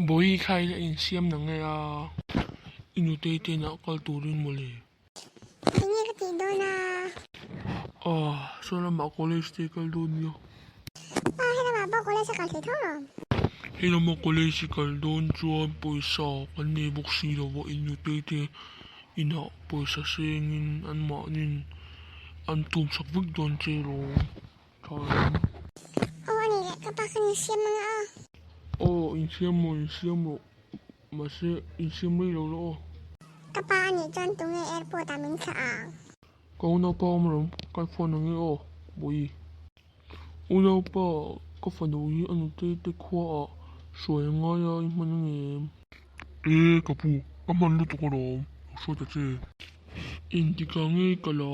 Bawihi kha ila insiam na nge a? I nutei te inah kal turin mawle. Enge ka tih dawn a? Aw, saw lamah college te kal dawn nia. Aw, he lamah pawh college a kal thei tho lo. He lama college i kal dawn chuan pawisa kan nei bawk si lo va, i nutei te inah pawisa sengin anmahnin an tumsak vek dawn che lawm. Tha em? Aw a nih leh ka pa khan insiam ang a. Aw insiam maw insiam rawh mahse insiam rei lo la aw. Ka pa a nih chuan tunge airport ah min thlah ang? Ka unaupa awm rawh ka phone ang e aw Bawihi. Unaupa ka fanu hi a nutei te khua ah hruai a ngai a i hman ang em? E ka pu ka hman lutuk alawm ka hruai ta che. Engtikah nge ka la?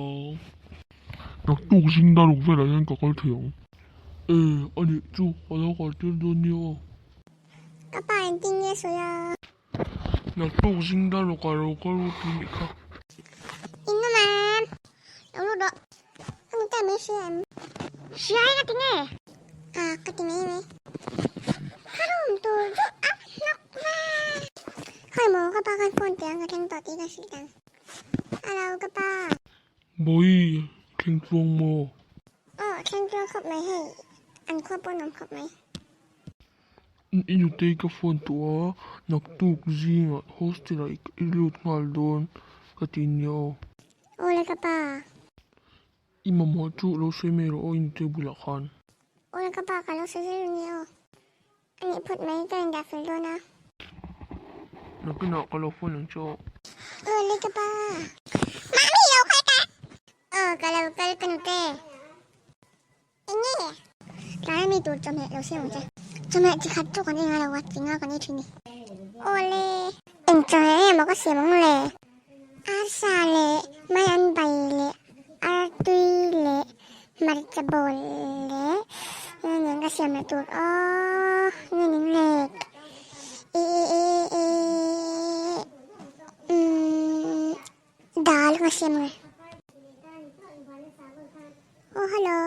Naktuk zing daruk velah hian ka kal thei ang. E, a nih chu, ka lo kal tir dawn nia aw. Ka pa engtin nge sawi a? Naktuk zing daruk ah lo kal ru tih nih kha. In awm em? Lo lut rawh. A ni ta mai hria em? Hria e ka ti nge? A, ka ti mai mai. Ka room tur chu a hnawk va. Khawi maw ka pa khan phone teh ang ka thleng tawh tih ka hrilh ang. Hello ka pa. Bawihi, thleng tluang maw? Aw, thleng tluang khawp mai hei, an khua pawh nuam khawp mai. I nutei ka phone tawh a, naktuk zingah hostel ah i lut nghal dawn ka ti nia aw. Aw le ka pa. I mamawh chu lo sawi mai rawh aw i nutei bulah khan. Aw le ka pa, ka lo sawi zel nia aw. A nih phawt mai, ka indah fel dawn a. Nakinah ka lo phone ang che aw. Aw le ka pa. Mami lo kal ta. Aw ka lo kal ka nute. Eng nge? Tlai ami tur chawhmeh lo siam ang che. Chawhmeh chi khat chu kan ei ngai lo a, chi nga kan ei thin ni. Aw le. Eng chawhmeh nge maw ka siam ang le? Arsa leh mai an bai leh artui leh hmarcha bawl leh nge nen ka siam leh tur aw nge ning le i i i i umm dal ka siam nge aw hello.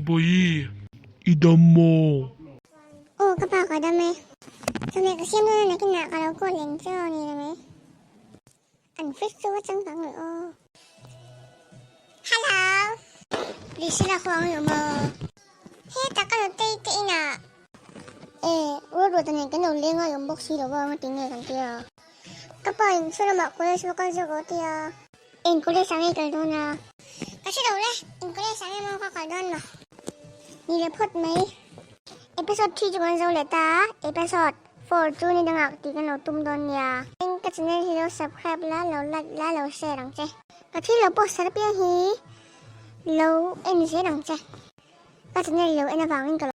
Bawihi i dam maw? Aw ka pa ka dam e. Chawhmeh ka siam dawn a nakinah ka lo call eng che aw ni la mai. An fridge chu a changkang rih aw. Hello. Priscilla khuang i awm aw. Heta ka nutei te inah. E, Ruatruata nen kan lo leng a i awm bawk si lo a, ngati nge kan tia. Ka pa in saw lamah college va kal zawk rawh tia. Eng college ah nge i kal dawn a? Ka hre lo le, eng college ah nge maw ka kal dawn maw? Ni leh phawt mai. Episode 3 chu kan zo leh ta a, episode 4 chu ni dangah tih kan lo tum dawn nia. Eng ka channel hi lo subscribe la, lo like la, lo share ang che. Ka thil lo post thar apiang hi lo en zel ang che. Ka channel lo en avangin ka lo.